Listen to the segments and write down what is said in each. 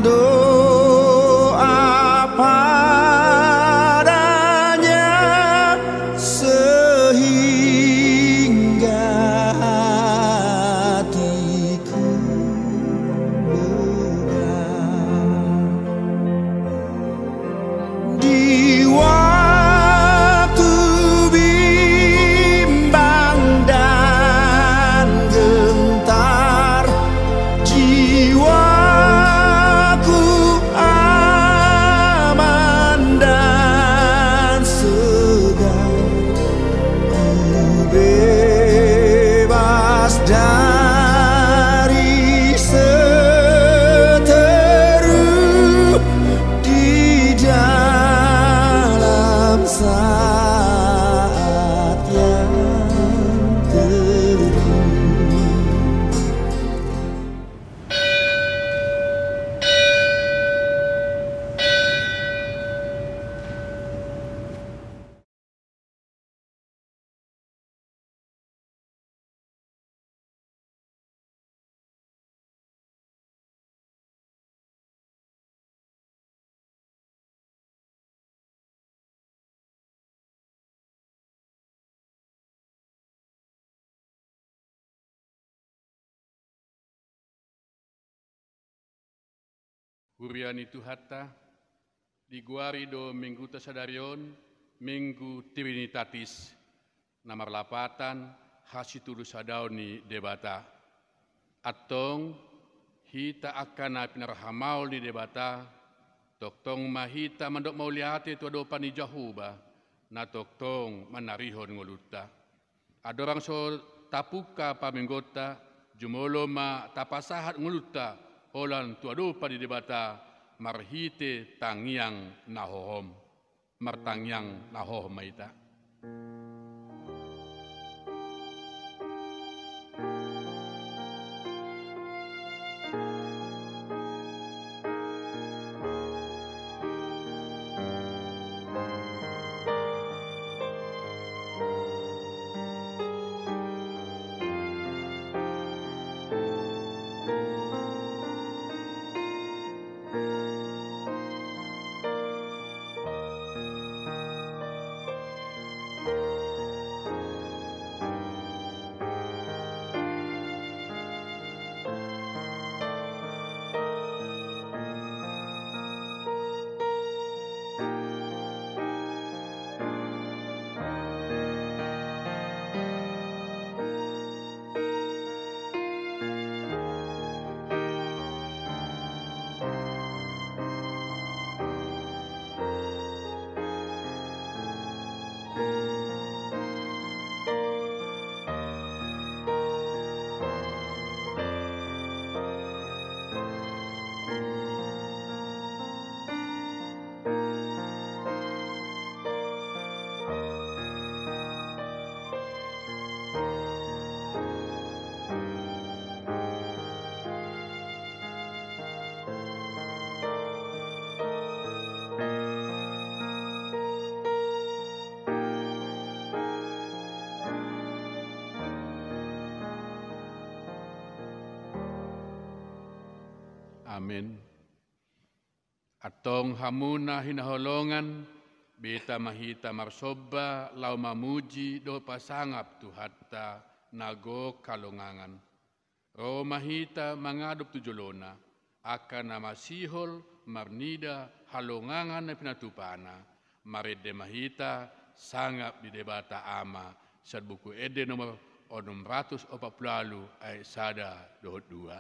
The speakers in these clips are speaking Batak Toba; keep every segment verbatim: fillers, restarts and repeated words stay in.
Doa padanya sehingga hatiku lega. Di waktu bimbang dan gentar, jiwaku aman dan segar. Ku bebas dari seteru di dalam saat yang teduh. Huria ni Tuhanta, digoari do mingguta sadari on Minggu Trinitatis, na marlapatan hasitulusadaon ni Debata. Antong, hita angka na pinarhamaol ni Debata, tongtong ma hita mandok mauliate tu adopan ni Jahowa, na tongtong manarihon ngolunta. Andorang so tapungka pamingguonta, jumolo ma tapasahat ngolunta holan tu adopan ni Debata marhite tangiang na hohom. Martangiang na hohom ma hita. Amen. Antong hamu na hinaholongan, beta ma hita marsomba laho mamuji dohot pasangap Tuhanta na gok halongangan. Ro ma hita mangadop tu jolona, angka na masihol marnida halongangan na pinatupana, marende ma hita sangap di Debata Ama, sian Buku Ende nomor onom ratus opat pulu ualu ayat sada dohot dua.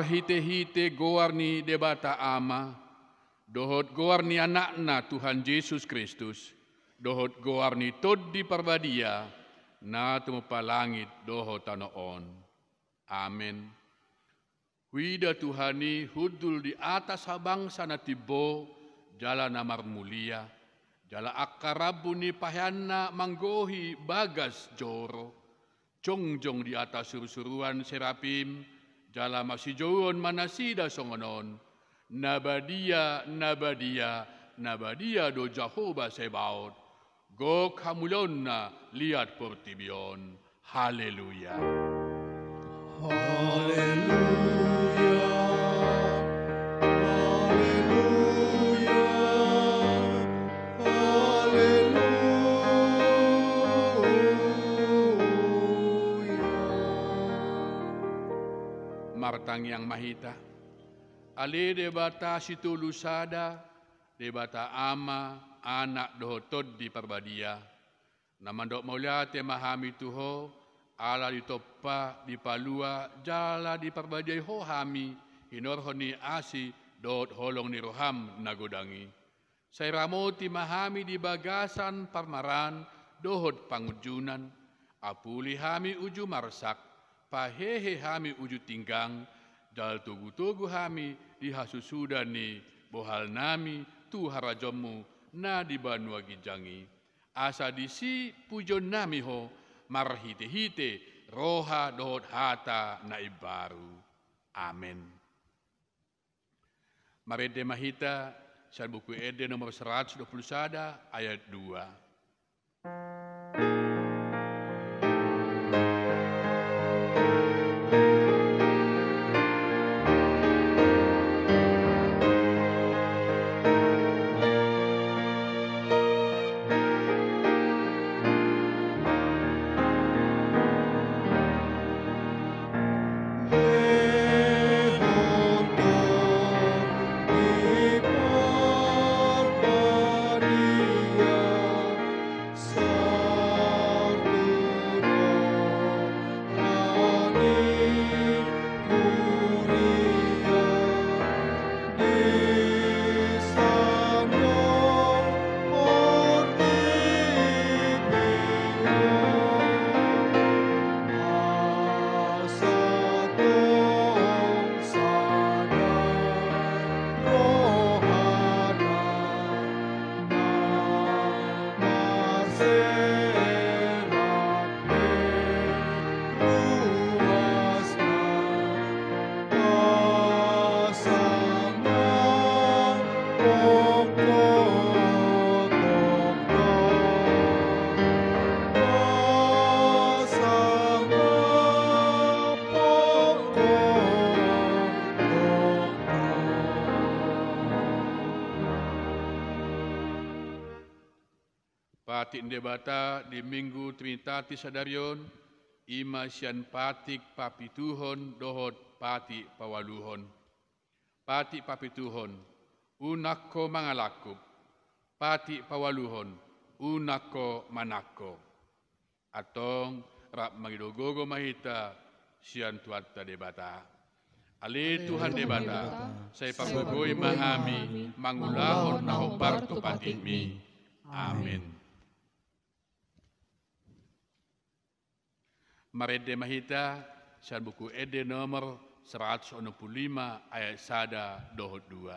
Marhite-hite goar ni Debata Ama, dohot goar ni Anakna Tuhan Jesus Kristus, dohot goar ni Tondi Parbadia, na tumompa langit dohot tano on. Amen. Huida Tuhan i hundul di atas habangsa na timbo jala na marmulia, jala angka rambu ni paheanna manggohi bagas joro. Jongjong di atas surusuruan serapim, jala masijouon ma nasida songon on: Na badia, na badia, na badia do Jahowa Zebaot. Gok hamuliaonna liat portibi on. Haleluya. Haleluya. Haleluya. Haleluya. Martangiang ma hita. Ale Debata Sitolu Sada, Debata Ama, Anak dohot Tondi Parbadia, na mandok mauliate ma hami tu Ho, ala ditompa, dipalua jala diparbadiai Ho hami hinorhon ni asi dohot holong ni roham na godang i. Sai ramoti ma hami di bagasan parmaraan dohot pangunjunan, apuli hami uju marsak, pahehe hami uju tinggang, jala togu-togu hami di hasusudan ni bohalnami tu harajaonmu na di banua ginjang i. Asa disi pujionnami Ho marhite-hite roha dohot hata na imbaru. Amen. Marende ma hita sian Buku Ende nomor seratus dua puluh sada, ayat dua. Patik ni Debata di Minggu Trinitatis sadari on, i ma sian patik papituhon dohot patik paualuhon. Patik papituhon, unang ho mangalangkup. Patik paualuhon, unang ho manangko. Antong rap mangido gogo ma hita sian Tuhanta Debata. Ale Tuhan Debata, sai pargogoi ma hami mangulahon na hombar tu patikmi. Amen. Marende ma hita sian Buku Ende nomor seratus onom puluh lima, ayat sada dohot dua.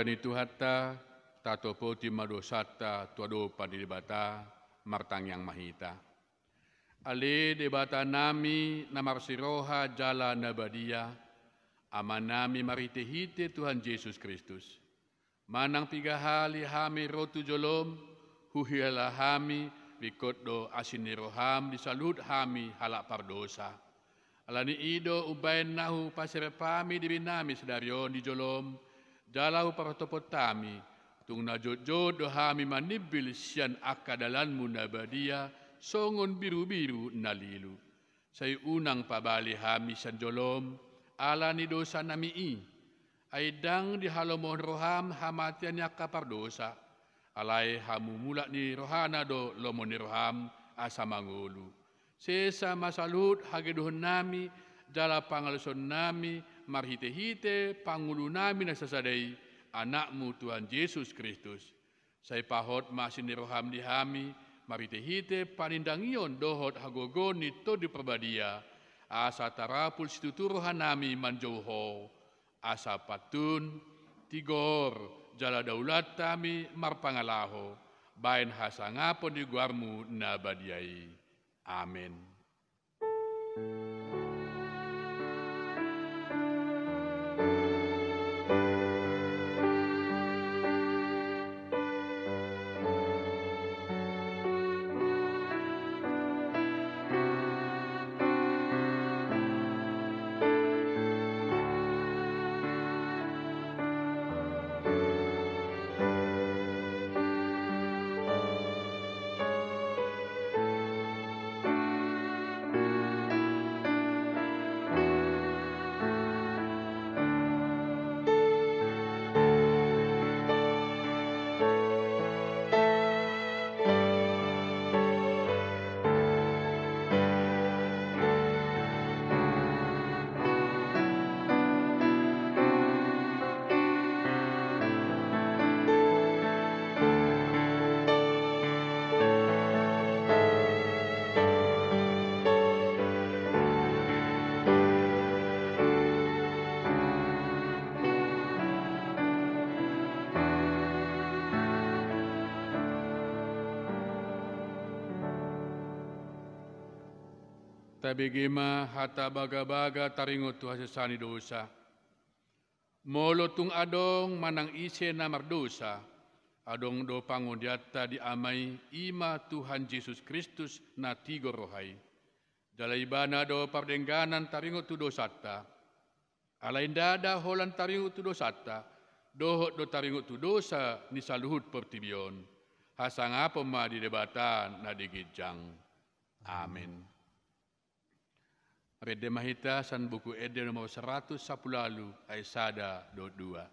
Ni Tuhanta, tatopoti ma dosanta tu adopan ni Debata, martangiang ma hita. Ale Debata nami na marsiroha jala na badia, Ama nami marhite-hite Tuhan Jesus Kristus. Manang piga hali hami ro tu jolom, huhilala hami, ringkot do asi ni roham di saluhut hami halak pardosa. Ala ni i do umbaen na hupaserep hami diri nami sadari on di jolom, jala hupartopot hami, tung na jotjot do hami manimbil sian angka dalanmu na badia, songon birubiru na lilu. Sai unang pabali hami sian jolom, ala ni dosa nami i. Ai ndang dihalomohon roham hamatean ni angka pardosa. Alai hamumulak ni rohana do lomo ni roham asa mangolu. Sesa ma saluhut hagedonami, jala pangalaosion nami, marhite-hite pangolu nami na sasada i, Anakmu Tuhan Jesus Kristus. Sai pahot ma asi ni roham di hami, marhite-hite panindangion dohot hagogoon ni Tondi Parbadia, asa tarapul situtu roha nami manjou Ho, asa pantun, tigor, jala daulat hami marpangalaho, baen hasangapon di goarmu na badia i. Amen. Tabege ma hata bagabaga taringot tu hasesaan ni dosa. Molo tung adong manang ise na mardosa, adong do pangodianta di Ama i, i ma Tuhan Jesus Kristus na tigor roha i. Jala Ibana do pardengganan taringot tu dosanta. Alai ndada holan taringot tu dosanta, dohot do taringot tu dosa ni saluhut portibi on. Hasangapon ma di Debata na di ginjang. Amen. Rende ma hita sian Buku Ende nomor saratus sampulu ualu, ayat sada dohot dua.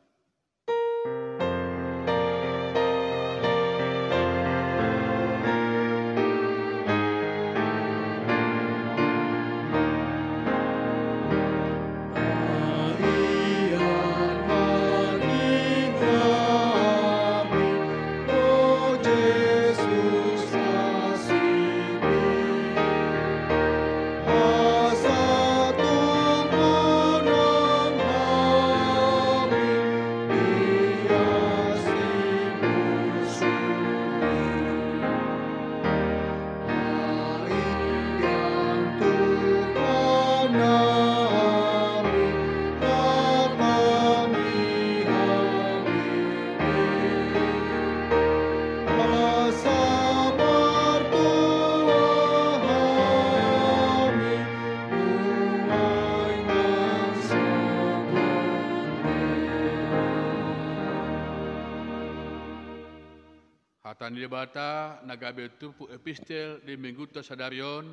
Hata ni Debata na gabe turpuk epistel di Minggunta sadari on,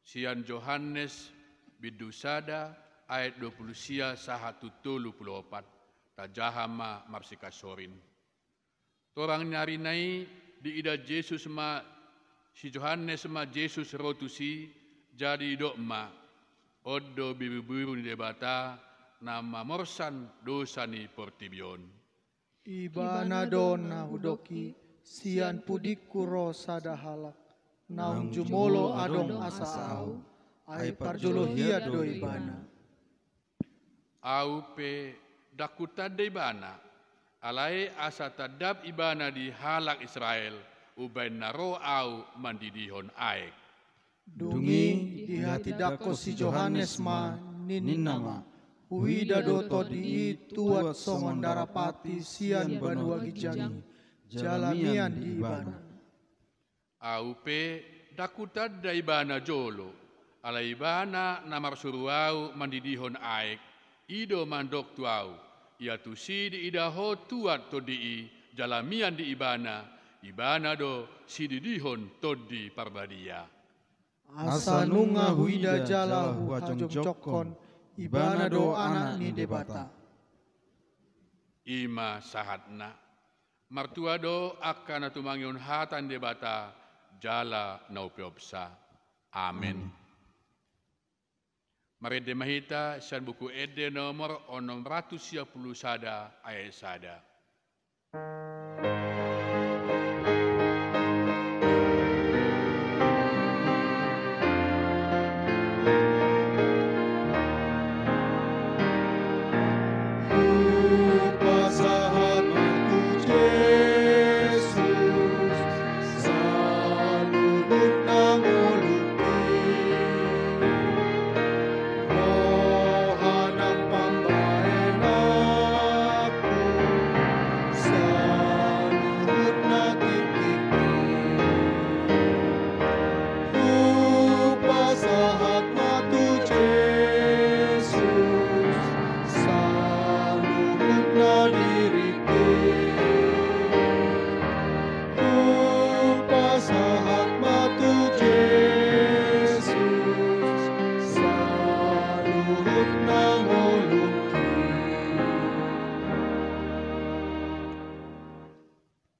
sian Johannes bindu sada ayat dua pulu sia sahat tu tolu pulu opat. Tajaha ma marsikasorin. Torang ni ari na i diida Jesus ma, si Johannes ma Jesus ro tusi, jadi didok ma, on do birubiru ni Debata na mamorsan dosa ni portibi on. Ibana do na hudok i, sian pudingku ro sada halak, naung jumolo adong asa ahu, ai parjolo hian do ibana. Ahu pe ndang hutanda ibana, Alai asa tandap ibana di halak Israel, umbahen na ro ahu mandidihon aek. Dung i dihatindangkon si Johannes ma, ninna ma: Huida do tondi i tuat songon darapati sian banua ginjang i, jala mian di ibana. Ahu pe ndang hutanda ibana jolo, alai ibana na marsuru ahu mandidihon aek, i do mandok tu ahu: Ia tusi diida ho tuat tondi i, jala mian di ibana, ibana do sididihon Tondi Parbadia. Asa nunga huida jala huhajongjongkon, ibana do Anak ni Debata. I ma sahatna. Martua do angka na tumangihon hata ni Debata jala na upeopsa. Amen. Amen. Marende ma hita sian Buku Ende nomor onom ratus sia pulu sada, ayat sada. Hupasahat ma tu Jesus saluhut na ngolungki. Roha nang pambahenanku saluhutna tingkingki. Hupasahat ma tu Jesus saluhutna diringki. Hupasahat ma tu Jesus saluhutna ngolungki.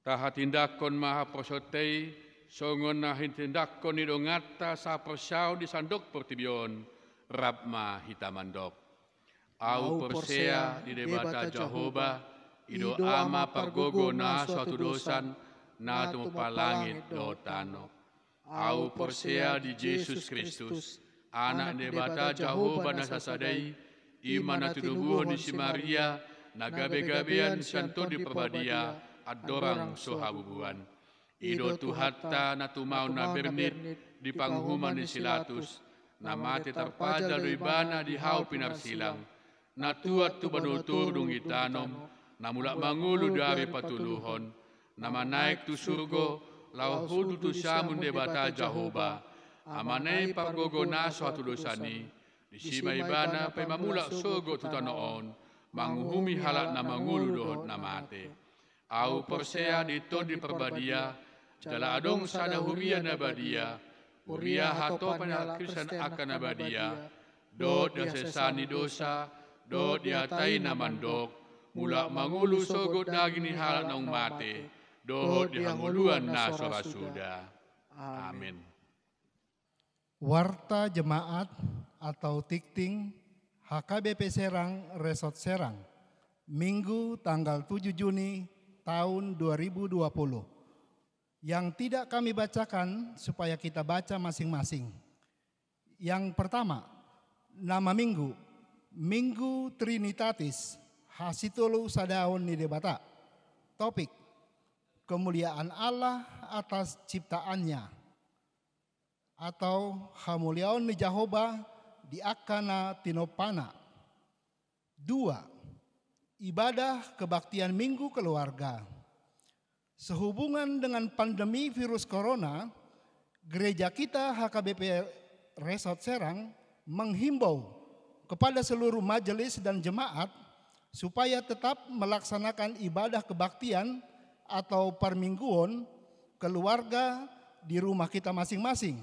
Tahatindangkon ma haporseaonta i, songon na hinatindangkon ni donganta saporseaon di sandok portibi on. Rap ma hita mandok. Ahu porsea di Debata Jahowa, i do Ama pargogo na so hatudosan, na tumompa langit dohot tano. Ahu porsea di Jesus Kristus, Anak ni Debata Jahowa na sasada i, i ma na tinubuhon ni si Maria, na gabegabean sian Tondi Parbadia, andorang so habubuan. I do Tuhanta na tumaon na bernit di panguhuman ni si Pilatus, na mate tarpajal do ibana di hau pinarsilang, na tuat tu banua toru dung ditanom, na mulak mangolu di ari patoluhon, na manaek tu surgo, laho hundul tu siamun ni Debata Jahowa, Amana i pargogo na so hatudosan i, disi ma ibana paima mulak sogot tu tano on, manguhumi halak na mangolu dohot na mate. Ahu porsea di Tondi Parbadia, jala adong sada huria na badia, huria hatopan ni halak Kristen angka na badia, dohot di hasesaan ni dosa, dohot di hata i na mandok, mulak mangolu sogot daging ni halak naung mate, dohot di hangoluan na so ra suda. Amin. Warta Jemaat atau Tikting H K B P Serang, Resort Serang, Minggu tanggal tujuh Juni tahun dua ribu dua puluh. Yang tidak kami bacakan supaya kita baca masing-masing. Yang pertama, nama minggu, Minggu Trinitatis, hasitolu sadaon ni Debata. Topik, kemuliaan Allah atas ciptaan-Nya, atau hamuliaon ni Jahowa di angka na tinompana. Dua, ibadah kebaktian Minggu Keluarga. Sehubungan dengan pandemi virus corona, gereja kita H K B P Resort Serang menghimbau kepada seluruh majelis dan jemaat supaya tetap melaksanakan ibadah kebaktian atau parmingguon keluarga di rumah kita masing-masing.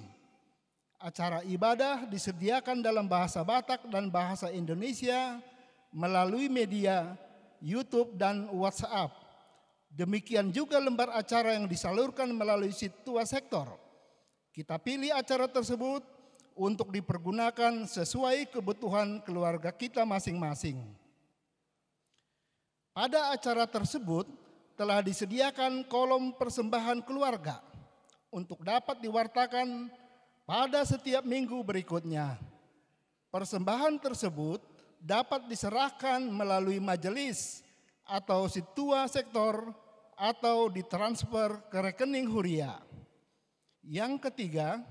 Acara ibadah disediakan dalam bahasa Batak dan bahasa Indonesia melalui media YouTube dan WhatsApp. Demikian juga lembar acara yang disalurkan melalui Situa Sektor. Kita pilih acara tersebut untuk dipergunakan sesuai kebutuhan keluarga kita masing-masing. Pada acara tersebut telah disediakan kolom persembahan keluarga untuk dapat diwartakan pada setiap minggu berikutnya. Persembahan tersebut dapat diserahkan melalui majelis atau sintua sektor atau ditransfer ke rekening huria. Yang ketiga,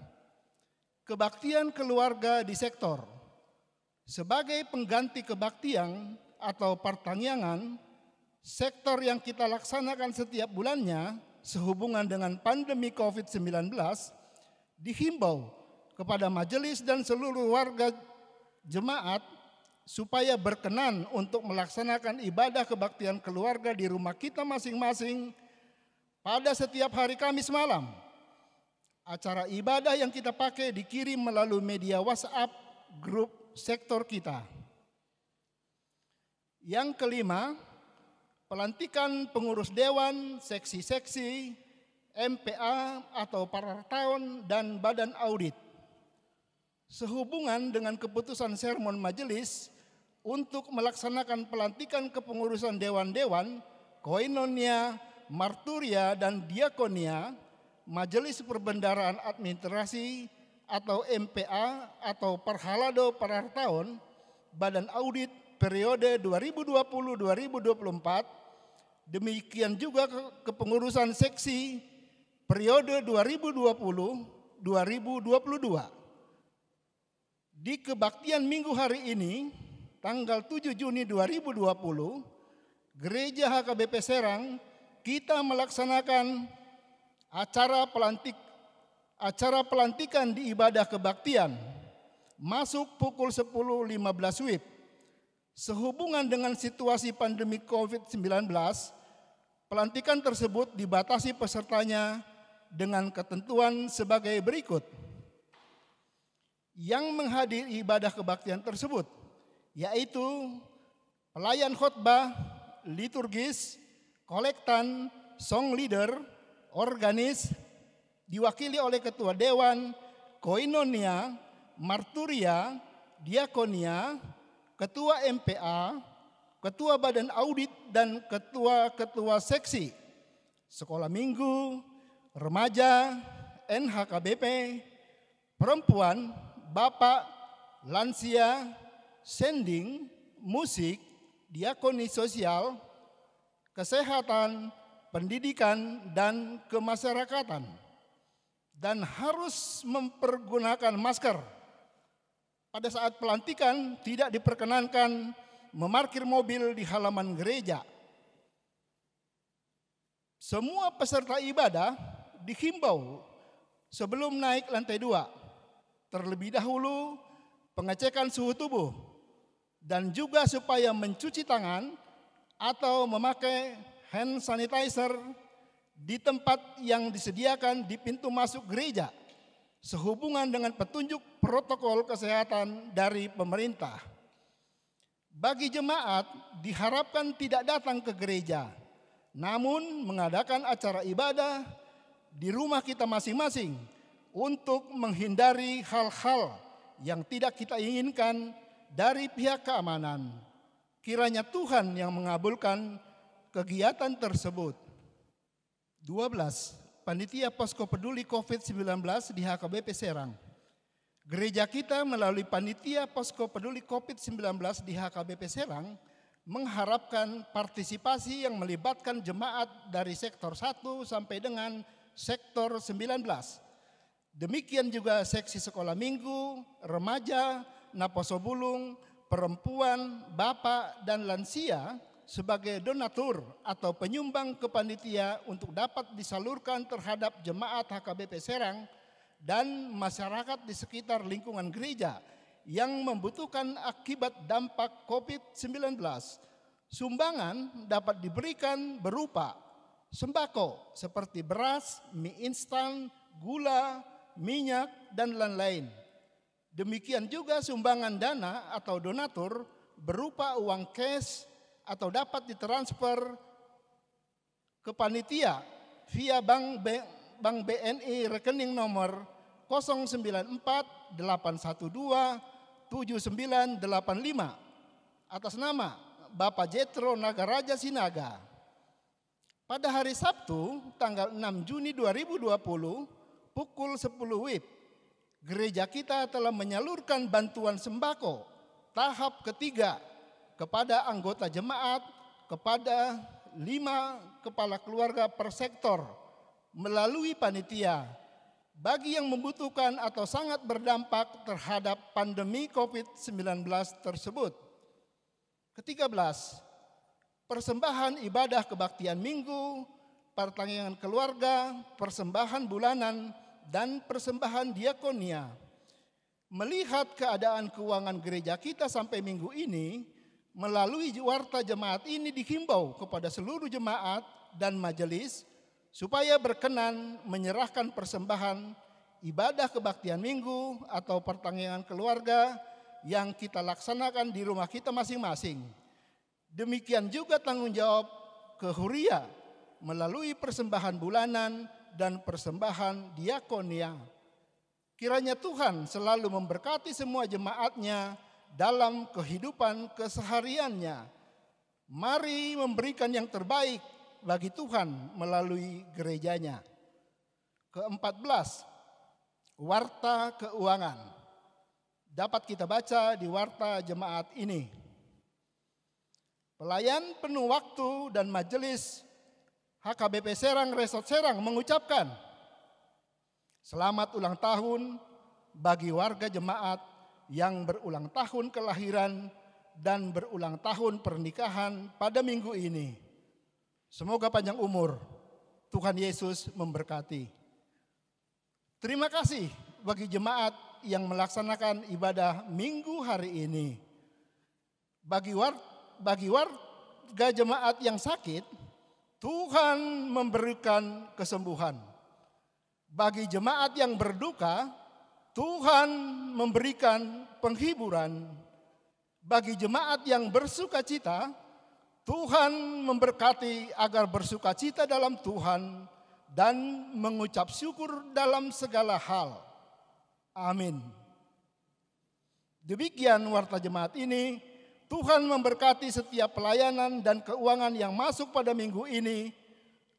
kebaktian keluarga di sektor. Sebagai pengganti kebaktian atau partangiangan, sektor yang kita laksanakan setiap bulannya sehubungan dengan pandemi covid sembilan belas, dihimbau kepada majelis dan seluruh warga jemaat supaya berkenan untuk melaksanakan ibadah kebaktian keluarga di rumah kita masing-masing pada setiap hari Kamis malam. Acara ibadah yang kita pakai dikirim melalui media WhatsApp grup sektor kita. Yang kelima, pelantikan pengurus dewan, seksi-seksi, M P A atau parartaon, dan badan audit. Sehubungan dengan keputusan sermon majelis untuk melaksanakan pelantikan kepengurusan dewan-dewan, koinonia, marturia, dan diakonia, majelis perbendaharaan administrasi atau M P A atau parhalado parartaon, badan audit periode dua ribu dua puluh dua ribu dua puluh empat, demikian juga ke-, kepengurusan seksi periode dua ribu dua puluh dua ribu dua puluh dua. Di kebaktian Minggu hari ini, tanggal tujuh Juni dua ribu dua puluh, Gereja H K B P Serang, kita melaksanakan acara pelantik acara pelantikan di ibadah kebaktian masuk pukul sepuluh lima belas WIB. Sehubungan dengan situasi pandemi covid sembilan belas, pelantikan tersebut dibatasi pesertanya dengan ketentuan sebagai berikut. Yang menghadiri ibadah kebaktian tersebut, yaitu pelayan khotbah, liturgis, kolektan, song leader, organis, diwakili oleh ketua dewan, koinonia, marturia, diakonia, ketua M P A, ketua badan audit, dan ketua-ketua seksi, sekolah minggu, remaja, N H K B P, perempuan, bapak, lansia, sending, musik, diakoni sosial, kesehatan, pendidikan, dan kemasyarakatan, dan harus mempergunakan masker. Pada saat pelantikan, tidak diperkenankan memarkir mobil di halaman gereja. Semua peserta ibadah dihimbau sebelum naik lantai dua, terlebih dahulu pengecekan suhu tubuh, dan juga supaya mencuci tangan atau memakai hand sanitizer di tempat yang disediakan di pintu masuk gereja, sehubungan dengan petunjuk protokol kesehatan dari pemerintah. Bagi jemaat, diharapkan tidak datang ke gereja, namun mengadakan acara ibadah di rumah kita masing-masing untuk menghindari hal-hal yang tidak kita inginkan dari pihak keamanan. Kiranya Tuhan yang mengabulkan kegiatan tersebut. Dua belas, Panitia Posko Peduli covid sembilan belas di H K B P Serang. Gereja kita melalui Panitia Posko Peduli covid sembilan belas di H K B P Serang mengharapkan partisipasi yang melibatkan jemaat dari sektor satu sampai dengan sektor sembilan belas. Demikian juga seksi sekolah minggu, remaja, naposobulung, perempuan, bapak, dan lansia sebagai donatur atau penyumbang ke panitia untuk dapat disalurkan terhadap jemaat H K B P Serang dan masyarakat di sekitar lingkungan gereja yang membutuhkan akibat dampak covid sembilan belas. Sumbangan dapat diberikan berupa sembako seperti beras, mie instan, gula, minyak, dan lain-lain. Demikian juga sumbangan dana atau donatur berupa uang cash atau dapat ditransfer ke panitia via bank B-, bank B N I rekening nomor kosong sembilan empat delapan satu dua tujuh sembilan delapan lima atas nama Bapak Jetro Nagaraja Sinaga. Pada hari Sabtu, tanggal enam Juni dua ribu dua puluh, pukul sepuluh WIB, gereja kita telah menyalurkan bantuan sembako tahap ketiga kepada anggota jemaat kepada lima kepala keluarga per sektor melalui panitia bagi yang membutuhkan atau sangat berdampak terhadap pandemi covid sembilan belas tersebut. Ketiga belas, persembahan ibadah kebaktian Minggu, pertanggungan keluarga, persembahan bulanan, dan persembahan diakonia. Melihat keadaan keuangan gereja kita sampai minggu ini, melalui warta jemaat ini dihimbau kepada seluruh jemaat dan majelis supaya berkenan menyerahkan persembahan ibadah kebaktian Minggu atau pertanggungan keluarga yang kita laksanakan di rumah kita masing-masing. Demikian juga tanggung jawab kehuria melalui persembahan bulanan dan persembahan diakonia. Kiranya Tuhan selalu memberkati semua jemaatnya dalam kehidupan kesehariannya. Mari memberikan yang terbaik bagi Tuhan melalui gerejanya. Keempat belas, warta keuangan. Dapat kita baca di warta jemaat ini. Pelayan penuh waktu dan majelis H K B P Serang Resort Serang mengucapkan selamat ulang tahun bagi warga jemaat yang berulang tahun kelahiran dan berulang tahun pernikahan pada minggu ini. Semoga panjang umur. Tuhan Yesus memberkati. Terima kasih bagi jemaat yang melaksanakan ibadah minggu hari ini. Bagi war-, bagi warga jemaat yang sakit, Tuhan memberikan kesembuhan. Bagi jemaat yang berduka, Tuhan memberikan penghiburan. Bagi jemaat yang bersukacita, Tuhan memberkati agar bersukacita dalam Tuhan dan mengucap syukur dalam segala hal. Amin. Demikian warta jemaat ini. Tuhan memberkati setiap pelayanan dan keuangan yang masuk pada minggu ini,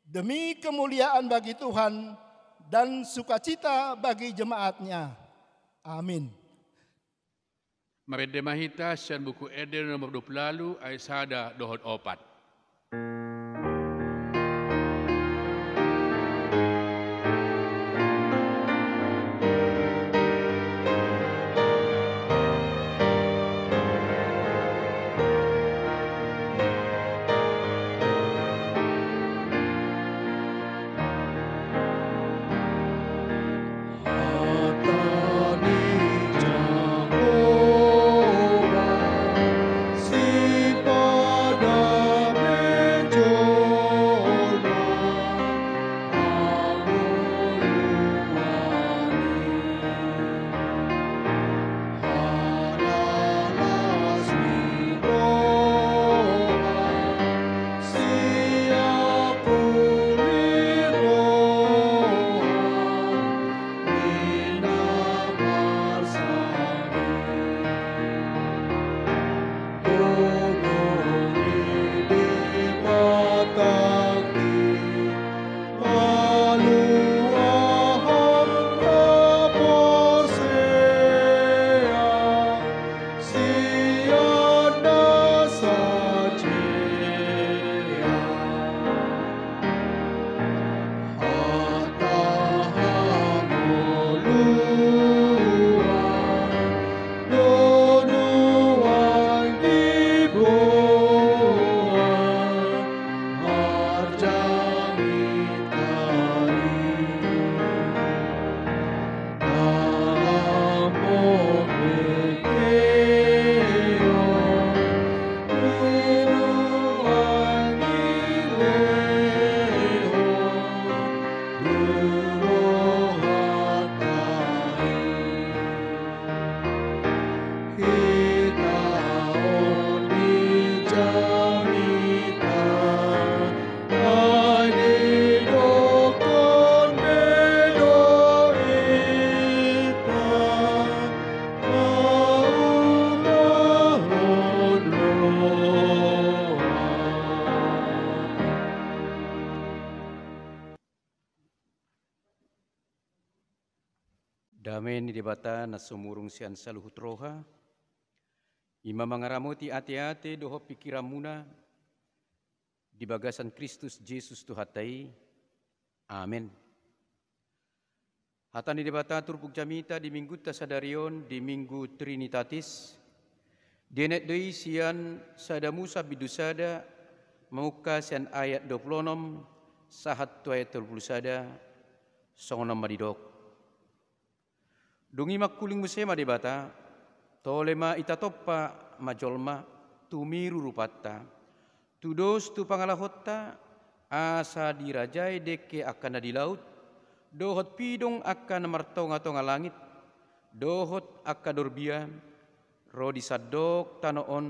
demi kemuliaan bagi Tuhan dan sukacita bagi jemaatnya. Amin. Marende ma hita sian Buku Ende nomor dua puluh ualu, ayat sada dohot opat. Dame ni Debata na sumurung sian saluhut roha, i ma mangaramoti ateate dohot pingkiranmuna, di bagasan Kristus Jesus Tuhanta i. Amen. Hata ni Debata turpuk jamita di Minggunta sadari on, di Minggu Trinitatis, dienet do i sian Sada Musa bindu sada, mamungka sian ayat dua pulu onom sahat tu ayat tolu pulu sada, songon on ma didok. Dung i mangkuling muse ma Debata, tole ma ita tompa ma jolma, tumiru rupanta, tudos tu pangalahonta, asa dirajai dengke angka na di laut, dohot pidong angka na martongatonga langit, dohot angka dorbia, ro di sandok tano on,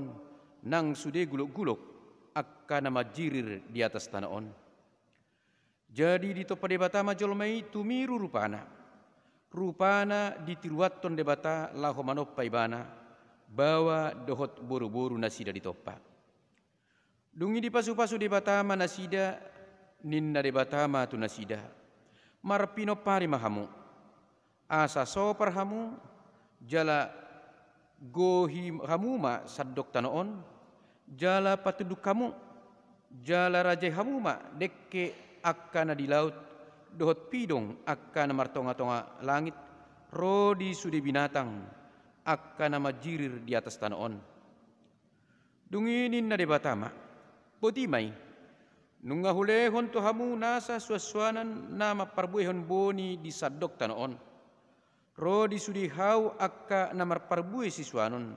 nang sude gulokgulok angka na manjirir di atas tano on. Jadi ditompa Debata ma jolma i tumiru rupana. Rupana ditiruanhon Debata laho manompa ibana, baoa dohot boruboru nasida ditompa. Dung i dipasupasu Debata ma nasida, ninna Debata ma tu nasida: Marpinompari ma hamu, asa sopar hamu, jala gohi hamu ma sandok tano on, jala patunduk hamu, jala rajai hamu ma dengke angka na di laut, dohot pidong angka na martongatonga langit, ro di sude binatang angka na manjirir di atas tano on. Dung i ninna Debata ma: Boti ma i, nunga hulehon tu hamu nasa suansuanan na mamparbuehon boni di sandok tano on, ro di sude hau angka na marparbue sisuanon,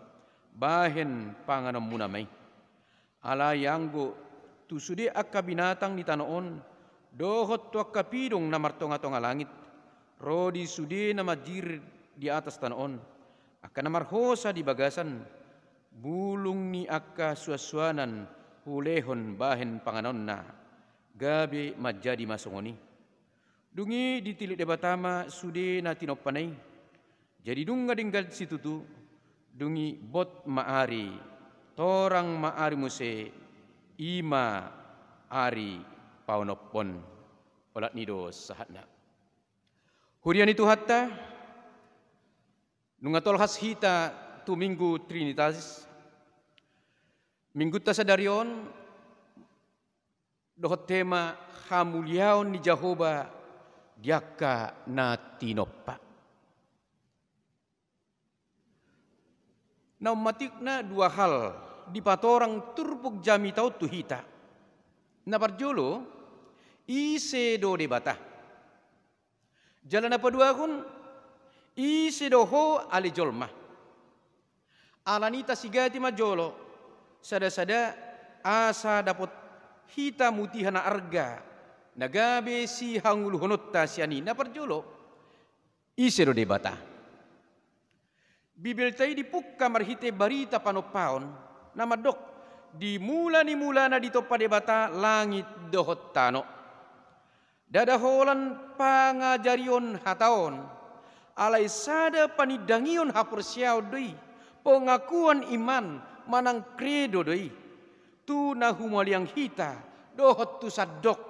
bahen panganonmuna ma i. Alai anggo tu sude angka binatang ni tano on, dohot tu angka pidong na martongatonga langit, ro di sude na manjirir di atas tano on, angka na marhosa di bagasan, bulung ni angka suansuanan hulehon bahen panganonna, gabe manjadi ma songon i. Dung i ditilik Debata ma sude na tinompana i. Jadi nunga denggan situtu, dung i bot ma ari, torang ma ari muse, i ma ari paonomhon. Olat ni do sahatna. Huria ni Tuhanta, nunga tolhas hita tu Minggu Trinitatis. Minggunta sadari on dohot tema hamuliaon ni Jahowa di angka na tinompa. Na ummatikna dua hal dipatorang turpuk jamita on tu hita. Na parjolo, ise do Debata? Jala na paduahon, ise do ho ale jolma? Alani i tasigati ma jolo sadasada asa dapot hita mutiha na arga na gabe sihangoluhononta sian i. Na parjolo, ise do Debata? Bibelta i dipungka marhite barita panompaon na mandok, di mula ni mulana ditompa Debata langit dohot tano. Ndada holan pangajarion hata on, alai sada panindangion haporseaon do i, pengakuan iman manang credo do i, tu na humaliang hita dohot tu sandok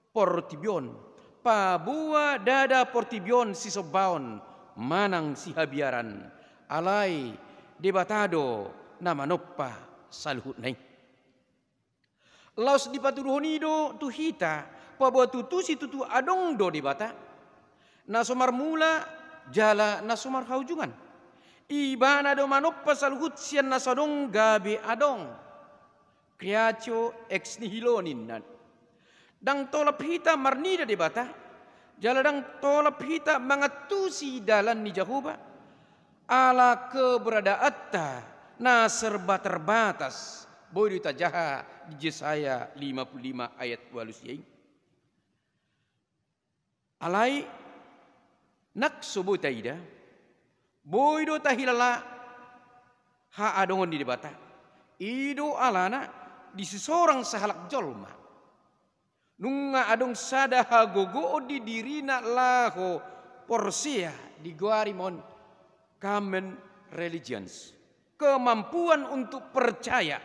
portibi on, paboa ndada portibi on sisombaon manang sihabiaran, alai Debata do na manompa saluhutna i. Laos dipatuduhon i do tu hita, paboa tutu situtu adong do Debata, na so marmula jala na so marhaujungan. Ibana do manompa saluhut sian na so adong gabe adong. Creatio ex nihilo ninna. Ndang tolap hita marnida Debata, jala ndang tolap hita mangantusi dalan ni Jahowa, ala keberadaanta na serba terbatas. Boi do tajaha di Jesaya lima pulu lima ayat ualu sia i. Alai, nang so boi taida, boi do tahilala haadongon ni Debata. I do alana di sisorang sahalak jolma, nunga adong sada hagogoon di dirina laho porsea, digoari ma on common religions, kemampuan untuk percaya,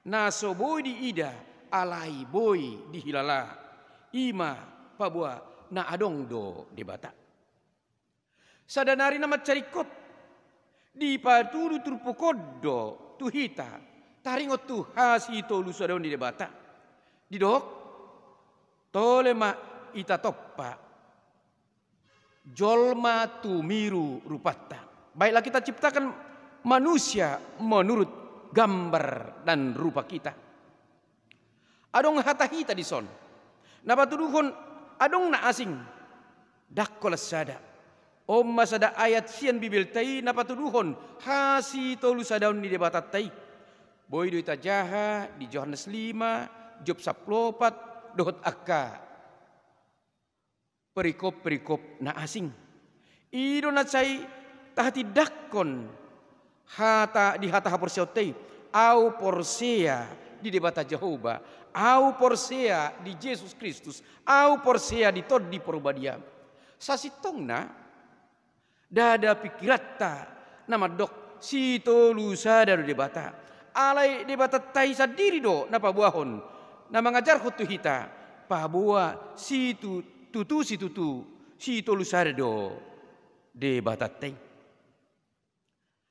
na so boi diida alai boi dihilala, i ma paboa na adong do Debata. Sada nari na mansai ringkot, dipatudu turpuk on do tu hita taringot tu hasitolusadaon ni Debata. Didok, tole ma ita tompa jolma tumiru rupanta. Baiklah, kita ciptakan manusia menurut gambar dan rupa kita. Adong hata hita dison na patuduhon adong na asing, ndang holan sada. On ma sada ayat sian Bibelta i na patuduhon hasitolusadaon ni Debatanta i. Boi do itajaha di Johannes lima, Job sampulu opat, dohot angka perikop-perikop na asing. I do na sai tahatindangkon hata di hata haporseaonta i. Ahu porsea di Debata Jahowa, ahu porsea di Jesus Kristus, ahu porsea di Tondi Porbadia. Sasintongna, ndada pingkiranta na mandok sitolusada do Debata. Alai Debatanta i sandiri do na paboahon, na mangajarhon tu hita, paboa situ-, tutu situtu sitolusada do Debatanta i.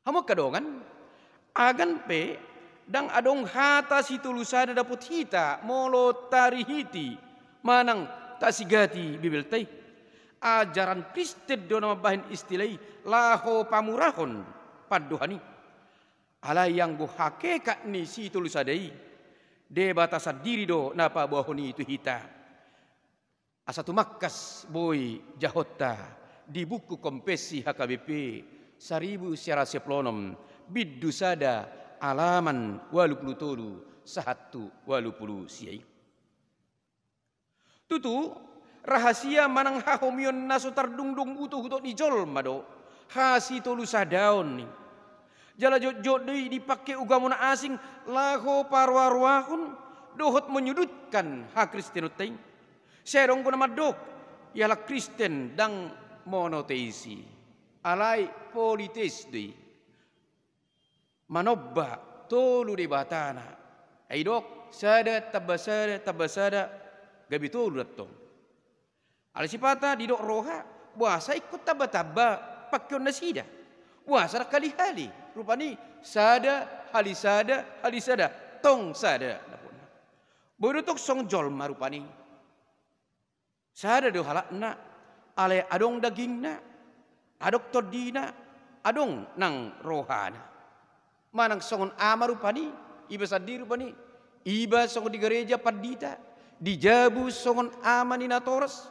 Hamu angka dongan, agan pe ndang adong hata sitolusada dapot hita molo tarihiti manang tasigati Bibelta i. Ajaran Kristen do na mambahen istilah i laho pamurahon pandohan i. Alai anggo hakikat ni sitolusada i, Debata sandiri do na paboahon i tu hita. Asa tumangkas boi jahonta di buku Konfesi H K B P saribu sia ratus sia pulu onom, bindu sada, alaman ualu pulu tolu sahat tu ualu pulu sia i. Tutu, rahasia manang hahomion na so tardungdung utok-utok ni jolma do hasitolusadaon i. Jala jotjot do i dipangke ugamo na asing laho paroa-roahon dohot menyudutkan hakristenonta i. Sai adong do na mandok, ia halak Kristen ndang monoteis i, alai politeis do i. Manomba tolu debatana. Ai didok, sada tamba sada tamba sada gabe tolu do antong. Alai sipata didok roha, boasa ingkon tamba-tamba pangkeon nasida? Boasa ndang hali-hali? Rupani sada, hali sada, hali sada, tong sada. Boi do tong songon jolma rupani. Sada do halakna, alai adong dagingna, adong tondina, adong nang rohana. Manang songon ama rupani, iba sandiri rupani, iba songon di gareja pandita, di jabu songon ama ni natoras,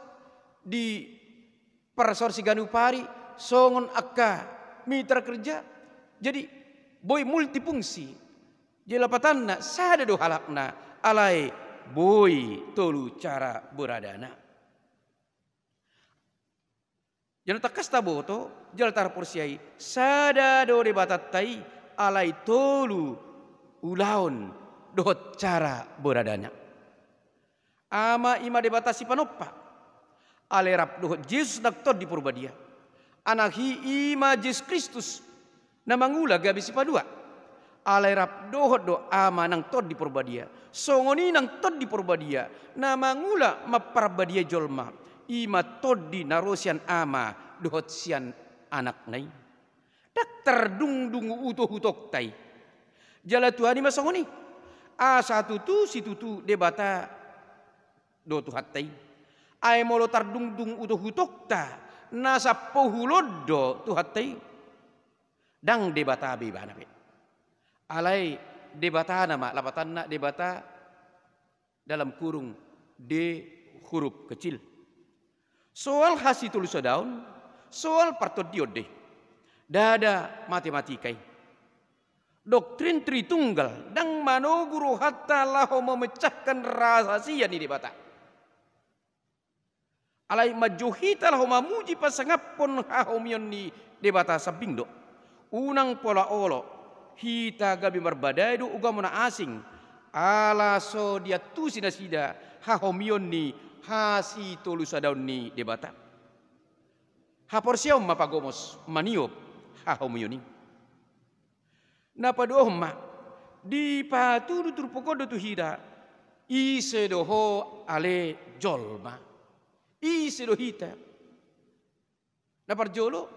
di parsaor siganug ari songon angka mitra kerja. Jadi, boi multifungsi. Jadi lapatanna, sada do halakna, alai boi tolu cara beradana. Jala tangkas taboto, jala tarporseai, sada do Debatanta i, alai tolu ulaon dohot cara beradana. Ama i ma Debata sipanompa. Alai rap dohot Jesus nang Tondi Porbadia. Anak i, i ma Jesus Kristus na mangula gabe sipaduahon. Alai rap dohot do Ama nang Tondi Porbadia. Songon i nang Tondi Porbadia na mangula mamparbadia jolma. I ma Tondi na ro sian Ama dohot sian Anakna i. Ndang tardungdung utok-utokta i. Jala tuani ma songon i. Asa tutu situtu Debata do Tuhanta i. Ai molo tardungdung utok-utokta, na sampulu on do Tuhanta i. Ndang Debata be ibana be. Alai Debatana ma, lapatanna Debata dalam kurung D huruf kecil. Soal hasitolusadaon, soal partondion do i. Ndada matematika i. Doktrin Tritunggal ndang manogu rohanta laho memecahkan rahasia ni Debata. Alai manjou hita laho mamuji pasangaphon hahomion ni Debata sambing do. Unang pola olo hita gabe marbadai do ugamo na asing, ala so diantusi nasida hahomion ni hasitolusadaon ni Debata. Haporseaon ma pagomos maniop hahomion i. Na paduahon ma, dipatudu turpuk on do tu hita, ise do ho ale jolma? Ise do hita? Na parjolo,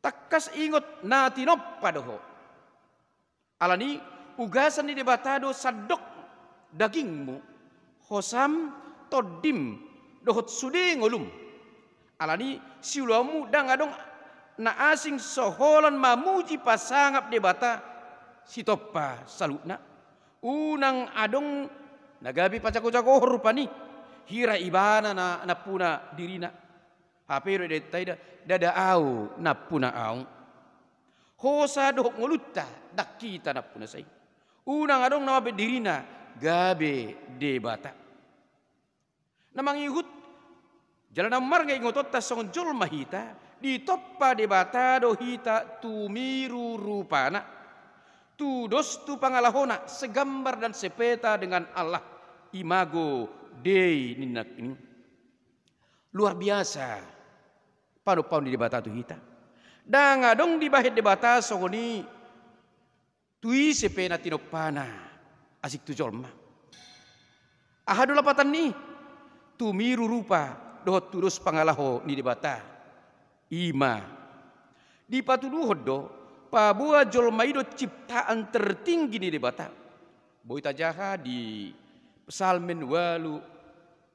tangkas ingot na tinompa do ho. Alani ugasan ni Debata do sandok dagingmu, hosam, tondim, dohot sude ngolum. Alani siulaonmu ndang adong na asing so holan mamuji pasangap Debata sitompa saluhutna. Unang adong na gabe pajagojagohon rupani, hira ibana na nampuna dirina. Hape do didok i da, ndada au nampuna au. Hosa dohot ngolunta ndang hita nampuna sai. Unang adong na mambaen dirina gabe debata. Na mangihut jala na marga ingotonta songon jolma hita, ditompa Debata do hita tumiru rupana. Tudos tu pangalahona, segambar dan sepeta dengan Allah. Imago Dei ninna nangkin. Luar biasa panompaon ni Debata tu hita. Ndang adong dibahen Debata songon i tu ise pe na tinompana asing tu jolma. Aha do lapatan ni i? Tumiru rupa dohot tudos pangalaho ni Debata. I ma dipatuduhon do paboa jolma i do ciptaan tertinggi ni Debata. Boi tajaha di Psalmen ualu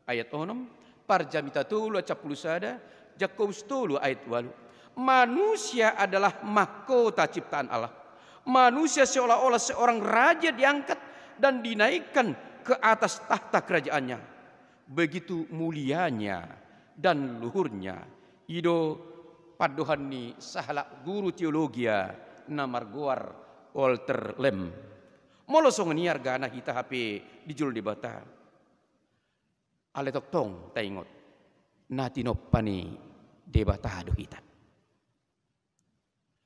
ayat onom, Parjamita tolu ayat sampulu sada, Jakobus tolu ayat ualu. Manusia adalah mahkota ciptaan Allah. Manusia seolah-olah seorang raja diangkat dan dinaikkan ke atas tahta kerajaannya. Begitu mulianya dan luhurnya. I do pandohan ni sahalak guru teologia na margoar Walter Lampe. Molo songon i argana hita hape di jolo Debata. Alai tongtong taingot, na tinompa ni Debata do hita.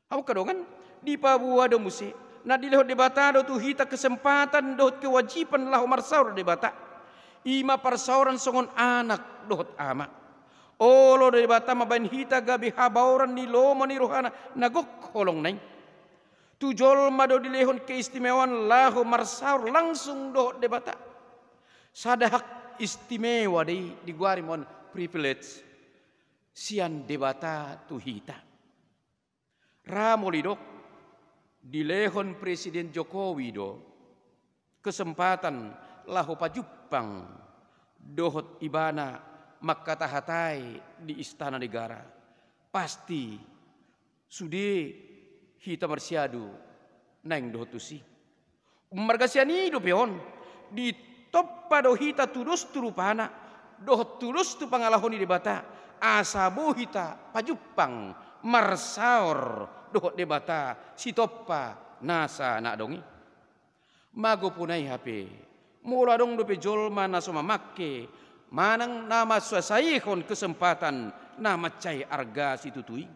Hamu angka dongan, dipaboa do muse, na dilehon Debata do tu hita kesempatan dohot kewajiban laho marsaor Debata. I ma parsaoran songon anak dohot ama. Olo do Debata mambahen hita gabe habaoran ni lomo ni rohana na gok holongna i. Tu jolma do dilehon keistimewaan laho marsaor langsung dohot Debata. Sada hak istimewa do i, digoari ma on privilege sian Debata tu hita. Ra molo didok, dilehon Presiden Jokowi do kesempatan laho pajumpang dohot ibana mangkatahatai di Istana Negara. Pasti sude hita marsiadu naeng dohot tusi. Marga sian i dope on, ditompa do hita tudos tu rupana dohot tudos tu pangalaho ni Debata, asa boi hita pajumpang marsaor dohot Debata sitompa nasa na adong i. Mago puna i hape, molo adong dope jolma na so mamangke manang na mansasaihon kesempatan na mansai arga situtu i.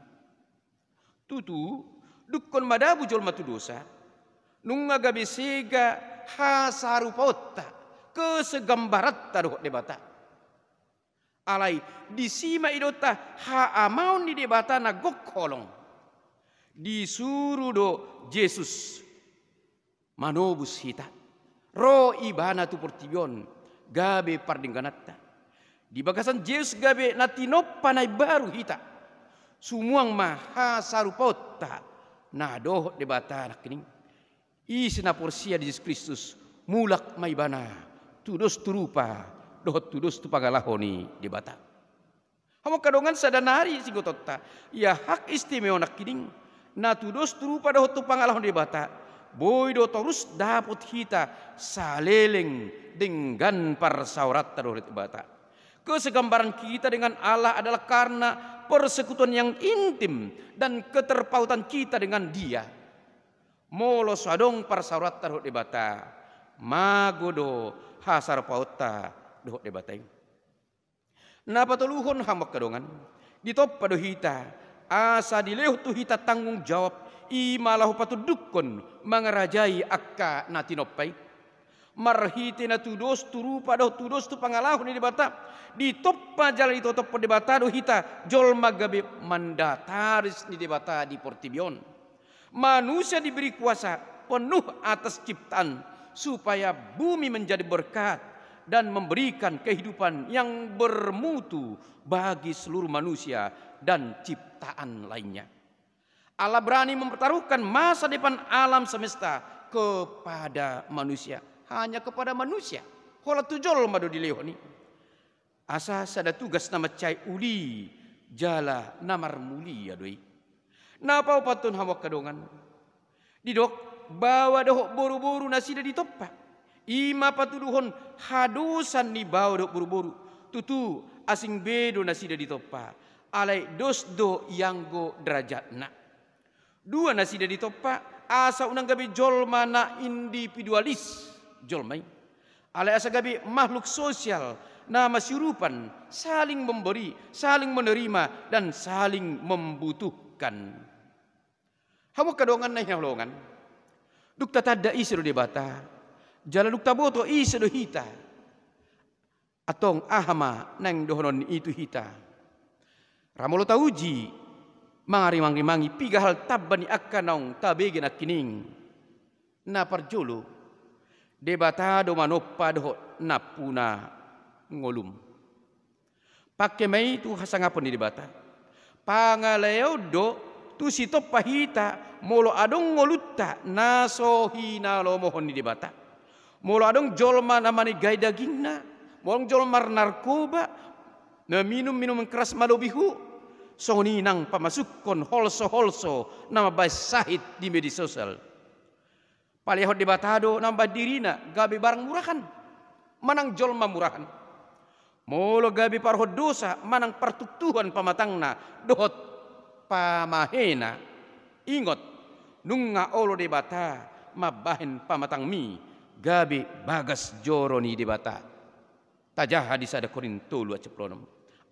Tutu, dungkon madabu jolma tu dosa, nunga gabe sega hasarupaonta, kesegambaranta dohot Debata. Alai disi ma idaonta haamaon ni Debata na gok holong. Disuru do Jesus manobus hita. Ro ibana tu portibi on gabe pardenggananta. Di bagasan Jesus gabe na tinompa na imbaru hita. Sumuang ma hasarupaonta na dohot Debata nangkining. Ise na porsea di Jesus Kristus, mulak ma ibana tudos tu rupa dohot tudos tu pangalaho ni Debata. Hamu angka dongan, sada nari singotonta, ia hak istimewa nangkining na tudos tu rupa dohot tu pangalaho ni Debata, boi do torus dapot hita saleleng denggan parsaoranta dohot Debata. Kesegambaran kita dengan Allah adalah karena persekutuan yang intim dan keterpautan kita dengan Dia. Molo so adong parsaoranta dohot Debata, mago do hasarupaonta dohot Debata i. Na patoluhon, hamu angka dongan, ditompa do hita asa dilehon tu hita tanggung jawab, i ma laho patundukkon mangarajai angka na tinompa i. Marhite na tudos tu rupa dohot tudos tu pangalaho ni Debata, ditompa jala ditotophon Debata do hita jolma gabe mandataris ni Debata di portibi on. Manusia diberi kuasa penuh atas ciptaan supaya bumi menjadi berkat dan memberikan kehidupan yang bermutu bagi seluruh manusia dan ciptaan lainnya. Allah berani mempertaruhkan masa depan alam semesta kepada manusia. Hanya kepada manusia. Holan tu jolma do dilehon i. Asa sada tugas na mansai uli jala na marmulia do i. Na paopathon hamu angka dongan. Didok, baoa dohot boruboru nasida ditompa. I ma patuduhon hadosan ni baoa dohot boruboru. Tutu, asing be do nasida ditompa. Alai dos do ianggo derajatna. Dua nasida ditompa, asa unang gabe jolma na individualis jolma i. Alai asa gabe makhluk sosial na masiurupan, saling memberi, saling menerima, dan saling membutuhkan. Hamu angka dongan na hinaholongan. Dung tatanda ise do Debata, jala dung taboto ise do hita. Antong aha ma naeng dohonon i tu hita? Ra molo tauji, mangarimangrimangi piga hal tamba ni angka naung tabege nangkining. Na parjolo, Debata do manompa dohot nampuna ngolum. Pangke ma i tu hasangapon ni Debata. Pangaleaon do tu sitompa hita molo adong ngolunta na so hinalomohon ni Debata. Molo adong jolma na manegai dagingna, molo adong jolma marnarkoba, na minum minuman keras malobi hu, songon i nang pamasukhon holso-holso na mambahen sahit di media sosial. Paleahon Debata do na mambahen dirina gabe barang murahan, manang jolma murahan. Molo gabe parhon dosa manang partuktuhan pamatangna dohot pamahena, ingot, nunga olo Debata mambahen pamatangmi gabe bagas joro ni Debata. Tajaha di sada Korintus tolu ayat sampulu onom.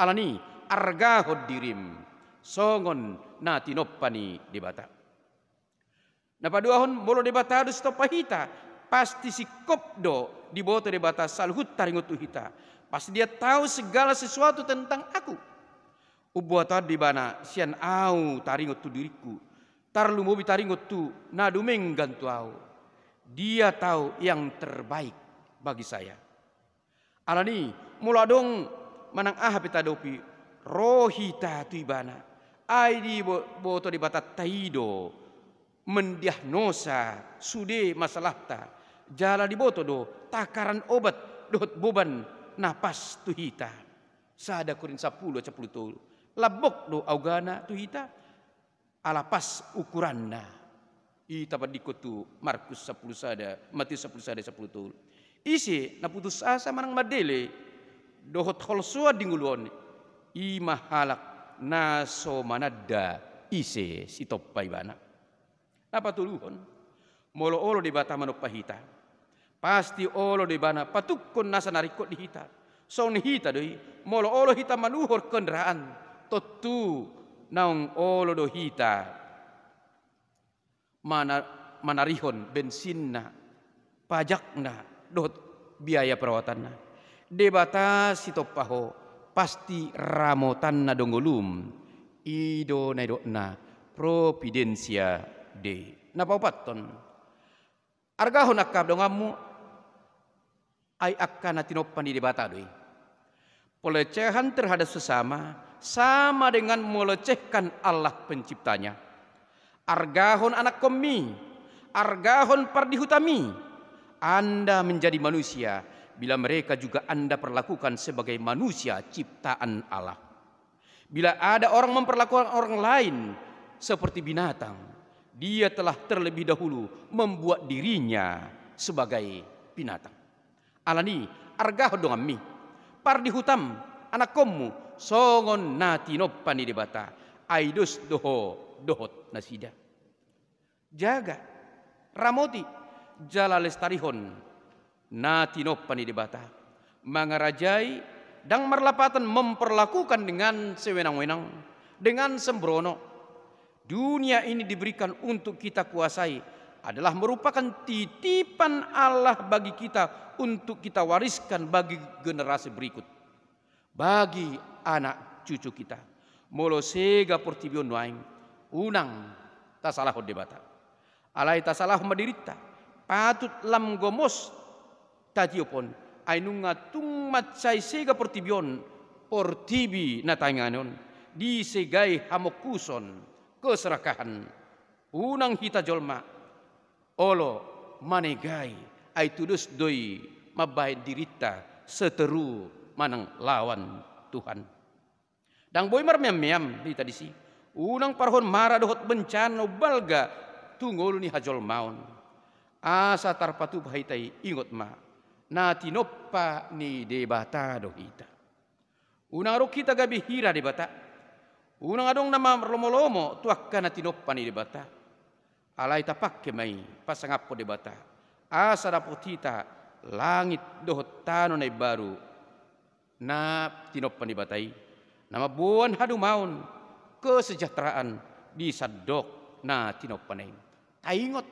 Alani, argahon dirim songon na tinompa ni Debata. Na paduahon, molo Debata do sitompa hita, pasti singkop do diboto Debata saluhut taringot tu hita. Pasti Dia tahu segala sesuatu tentang aku. Umboto an do Ibana sian ahu taringot tu diringku, tarlumobi taringot tu na dumenggan tu ahu. Dia tahu yang terbaik bagi saya. Alani, molo adong manang aha pe tadopi, ro hita tu Ibana. Ai diboto Debatanta i do mendiagnosa sude masalahta. Jala diboto do takaran obat dohot boban na pas tu hita. Sada Korintus sampulu, sampulu tolu. Lambok do augana tu hita. Ala pas ukuranna. I tapandingkon tu Markus sampulu sada, Matius sampulu sada, sampulu tolu. Ise na putus asa manang mandele dohot holsoan di ngolu on, i ma halak na so mananda ise sitompa ibana. Na patoluhon, molo olo Debata manompa hita, pasti olo do Ibana patungkon nasa na ringkot di hita. Songon hita do i, molo olo hita manuhor kendaraan, tontu naung olo do hita mana-, manarihon bensinna, pajakna, dohot biaya perawatanna. Debata sitompa ho, pasti ramotanna do ngolum. I do na nidokna Providentia Dei. Na paopathon, argahon angka donganmu, ai angka na tinompa ni Debata do i. Pelecehan terhadap sesama sama dengan melecehkan Allah Penciptanya. Argahon anakkonmi, argahon pardihutanmi. Anda menjadi manusia bila mereka juga Anda perlakukan sebagai manusia ciptaan Allah. Bila ada orang memperlakukan orang lain seperti binatang, dia telah terlebih dahulu membuat dirinya sebagai binatang. Alani, argahon donganmi, pardihutam, anakkonmu, songon na tinompa ni Debata, ai dos do ho dohot nasida. Jaga, ramoti, jala lestarihon na tinompa ni Debata. Mangarajai, ndang marlapatan memperlakukan dengan sewenang-wenang, dengan sembrono. Dunia ini diberikan untuk kita kuasai, adalah merupakan titipan Allah bagi kita untuk kita wariskan bagi generasi berikut. Bagi anak cucu kita. Molo sega portibi on nuaeng, unang tasalahon Debata. Alai tasalahon ma dirinta, patut lam gomos tatiop on, ai nunga tung mansai sega portibi on, portibi na tainganan on, disegai hamongkuson, keserakahan. Unang hita jolma olo manegai, ai tudos do i mambahen dirinta seteru manang lawan Tuhan. Ndang boi marmeam-meam hita disi. Unang parhon mara dohot bencana na umbalga tu ngolu ni hajolmaon. Asa tarpatupa hita i, ingot ma, na tinompa ni Debata do hita. Unang adong hita gabe hira Debata. Unang adong na marlomo-lomo tu angka na tinompa ni Debata. Alai tapangke ma i pasangaphon Debata, asa dapot hita langit dohot tano na imbaru na tinompa ni Debata i, na mamboan hadumaon, kesejahteraan di sandok na tinompana i. Taingot,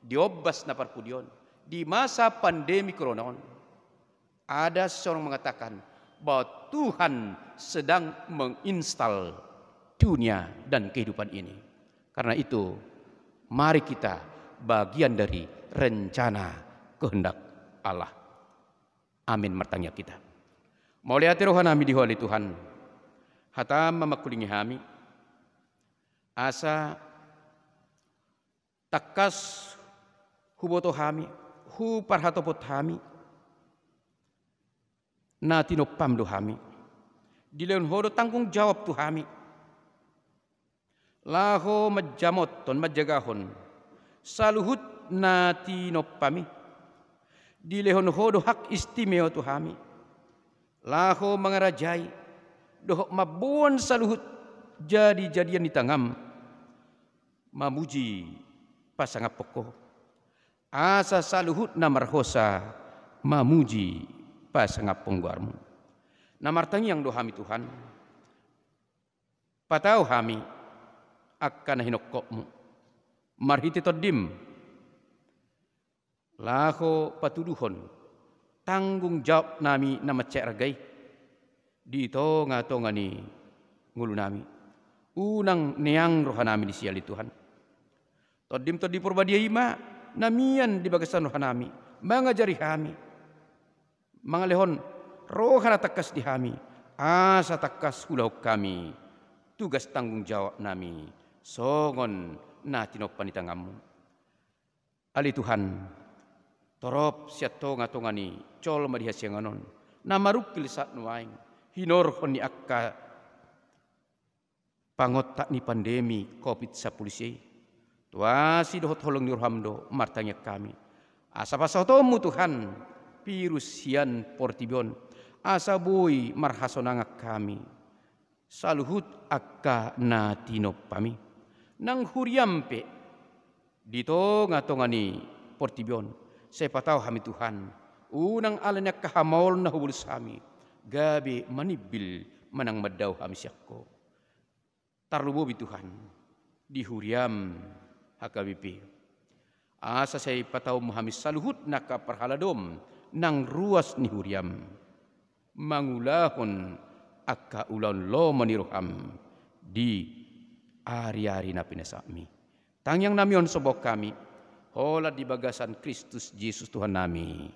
di ombas na parpudi on, di masa pandemi corona on, ada seorang mengatakan bahwa Tuhan sedang menginstal dunia dan kehidupan ini. Karena itu, mari kita bagian dari rencana kehendak Allah. Amin. Martangiang hita. Mauliate rohanami di Ho ale Tuhan. Hatam ma mangkulingi hami, asa tangkas huboto hami, huparhatopot hami, na tinompam do hami. Dilehon Ho do tanggung jawab tu hami, laho manjamothon, manjagahon saluhut na tinompam i. Dilehon Ho do hak istimewa tu hami, laho mangarajai dohot mamboan saluhut jadi-jadian ni tangam, mamuji pasangaphon Ho, asa saluhut na marhosa mamuji pasangaphon goarMu. Na martangiang do hami, Tuhan, patau hami angka na hinokkopMu marhite TondiM, laho patuduhon tanggung jawab nami na mansai arga i di tonga-tonga ni ngolu nami. Unang neang roha nami disi ale Tuhan. TondiM Tondi Porbadia i ma na mian di bagasan roha nami, mangajari hami, mangalehon roha na tangkas di hami, asa tangkas huulahon hami tugas tanggung jawab nami songon na tinompa ni tanganMu. Ale Tuhan, torop sian tonga-tonga ni jolma di hasiangan on na marungkil sahat nuaeng hinorhon ni angka pangontak ni pandemi Covid sampulu sia i, tu asi dohot holong ni rohaM do martangiang hami, asa pasahatonMu, Tuhan, virus sian portibi on, asa boi marhasonangan hami saluhut angka na tinompam i. Nang huriaM pe di tonga-tonga ni portibi on, sai patau hami, Tuhan, unang ala ni angka hamaolon na hubolus hami, gabe manimbil manang mandao hami sian Ho. Tarlumobi, Tuhan, di huriaM H K B P, asa sai patauMu hami saluhut na angka parhaladoM nang ruas ni huriaM, mangulahon angka ulaon lomo ni rohaM di ari-ari na pinasahatMi. Tangiang nami on somba hami, holan di bagasan Kristus Jesus Tuhan nami.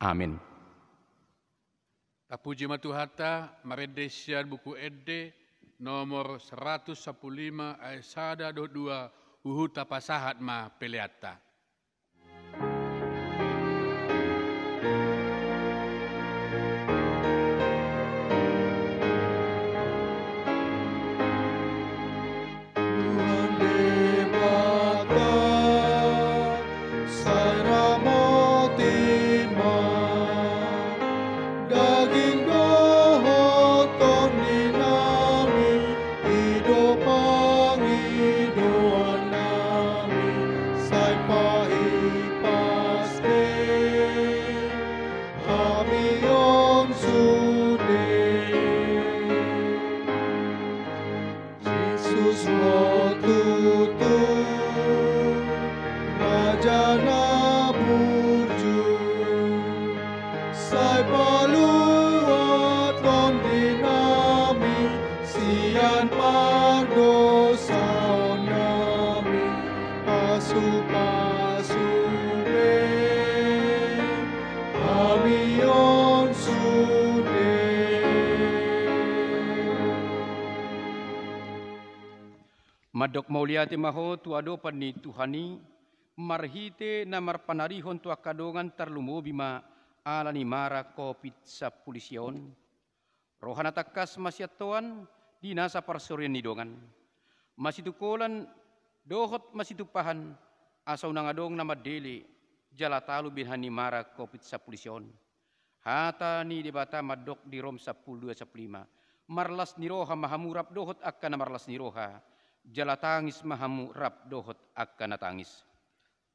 Amin. Tapuji ma Tuhanta, marende sian Buku Ende nomor seratus sampulu lima ayat sada dohot dua, huhut tapasahat ma peleanta. Tuhan Debata, sai ramoti ma daging dohot tondi nami, i do pangidoan nami, sai pahipas be hami on sude. Jesus Ho tutu, Raja na burju, sai paluat tondi nami sian pardosaon nami, pasu-pasu be hami on sude. Mandok mauliate ma ho tu adopan ni Tuhan i, Marhite na marpanarihon tu angka dongan, tarlumobi ma ala ni mara covid sampulu sia on. Roha na tangkas ma sian Tuhan di nasa parsorion ni dongan. Masitungkolan dohot masitumpahan, asa unang adong na mandele jala talu binahen ni mara covid sampulu sia on. Hata ni Debata mandok di Rom sampulu dua sampulu lima: Marlas ni roha ma hamu rap dohot angka na marlas ni roha, jala tangis ma hamu rap dohot angka na tangis.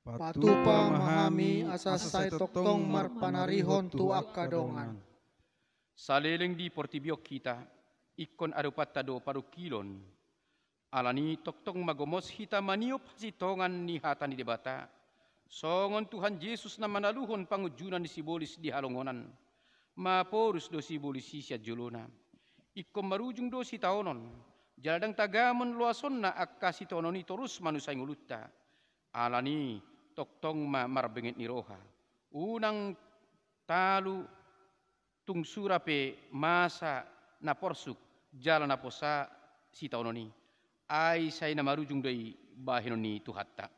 Patupa ma hami asa sai tongtong marpanarihon tu angka dongan. Saleleng di portibi on hita, ingkon adopanta do parungkilon. Alani tongtong ma gomos hita maniop hasintongan ni hata ni Debata, songon Tuhan Jesus na manaluhon pangunjunan ni sibolis di halongonan, maporus do sibolis i sian jolona. Ingkon marujung do sitaonon, jala ndang tagamon loasonna angka sitaonon i torus manusai ngolunta. Alani tongtong ma marbenget ni roha. Unang talu tung sura pe masa na porsuk jala na posa sitaonon i. Ai sai na marujung do i bahenon ni Tuhanta.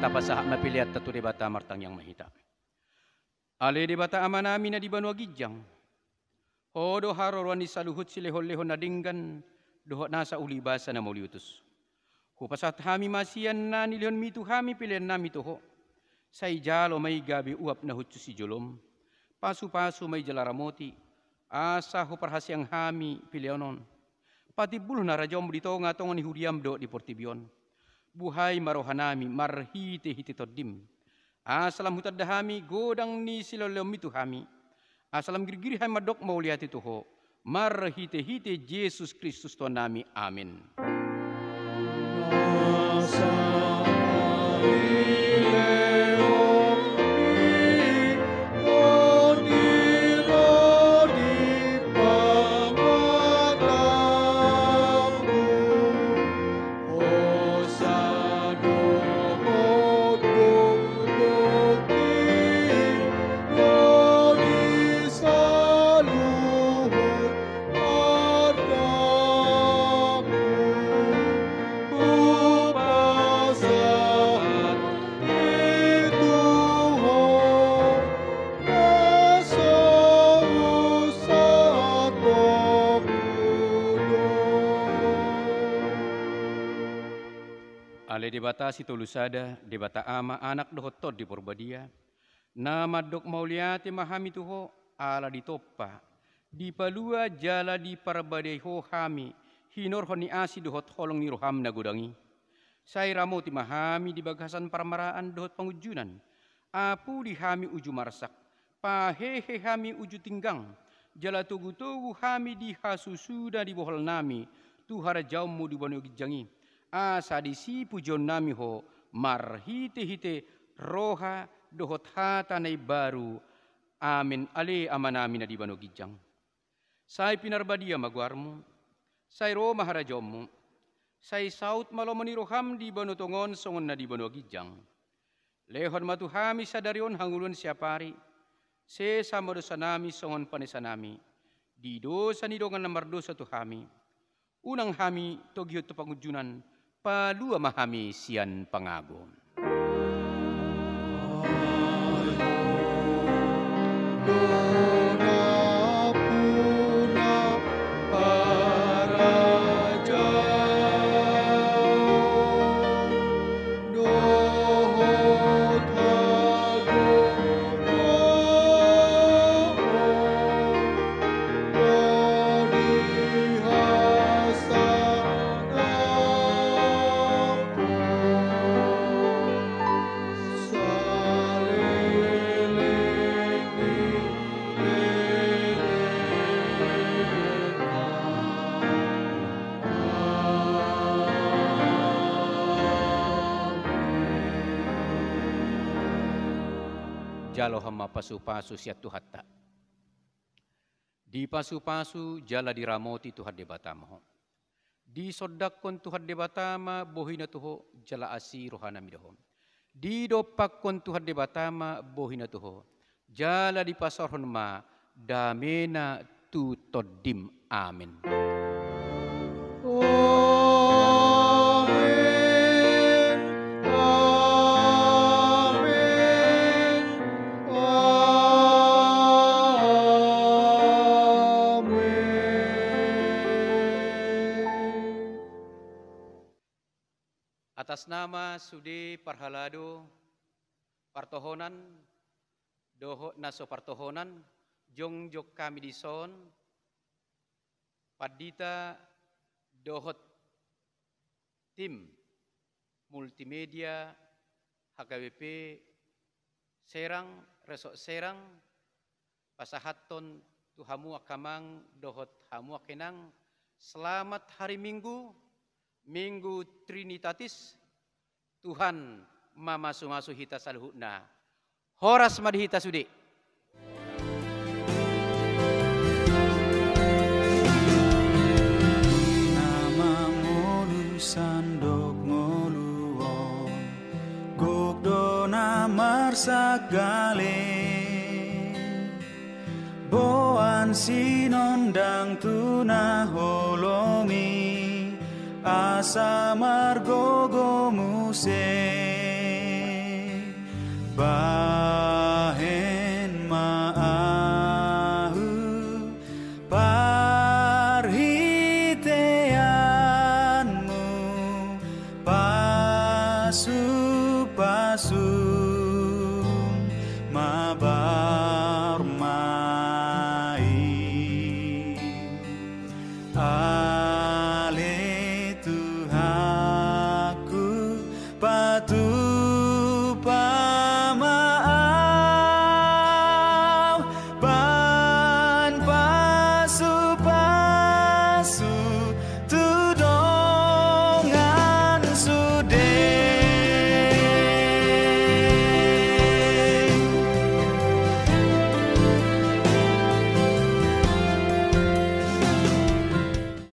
Tapasahat ma peleanta tu Debata, martangiang ma hita. Ale Debata Amanami na di banua ginjang, Ho do haroroan ni saluhut silehonlehon na denggan dohot nasa uli basa na mauliutus. Hupasahat hami ma sian na nilehonmi tu hami peleannami tu Ho. Sai jalo ma i gabe uap na hunsu sijolom. Pasupasu ma i jala ramoti, asa huparhaseang hami pelean on. Patimbulhon harajaonmu di tongatonga ni huriam dohot di portibi on. Buhai ma rohanami marhitehite Tondim, asa lam hutanda hami godang ni silehonlehonmi tu hami, asa lam girgir hami mandok mauliate tu Ho, marhitehite Jesus Kristus Tuhannami. Amen. Ale Debata Sitolusada, Debata Ama, Anak dohot Tondi Porbadia, na mandok mauliate ma hami tu Ho, ala ditompa, dipalua jala diparbadiai Ho hami hinorhon ni asi dohot holong ni roham na godang i. Sai ramoti ma hami di bagasan parmaraan dohot pangunjunan. Apuli hami uju marsak, pahehe hami uju tinggang, jala togutogu hami di hasusuda ni boholnami tu harajaonmu di banua ginjang i, asa disi pujionnami Ho marhitehite roha dohot hata na imbaru. Amen. Ale Amanami na di banua ginjang, sai pinarbadia ma goarmu, sai ro ma harajaonmu, sai saut ma lomo ni roham di banua tonga on songon na di banua ginjang. Lehon ma tu hami sadari on hangoluan siapari, sesa ma dosanami songon panesanami di dosa ni dongan na mardosa tu hami. Unang hami togihon tu pangunjunan, palua ma hami sian pangago. Jalo ho ma pasupasu sian Tuhanta. Dipasupasu jala diramoti Tuhan Debata ma ho. Disondangkon Tuhan Debata ma bohina tu ho jala asi rohana mida ho. Didompakkon Tuhan Debata ma bohina tu ho jala dipasaorhon ma damena tu tondim. Amen. Amen. Amen. Amen. Atas nama sude parhalado partohonan dohot na so partohonan, jongjong hami dison, pandita dohot tim multimedia H K B P Serang, Resort Serang, pasahathon tu hamu angka amang dohot hamu angka inang, selamat hari Minggu, Minggu Trinitatis, Tuhan mamasumasu hita saluhutna. Horas ma di hita sude. Na mangolu sandok ngolu on, gok do na marsangkale. Boan sinondang tu na holom i, asa margogo muse.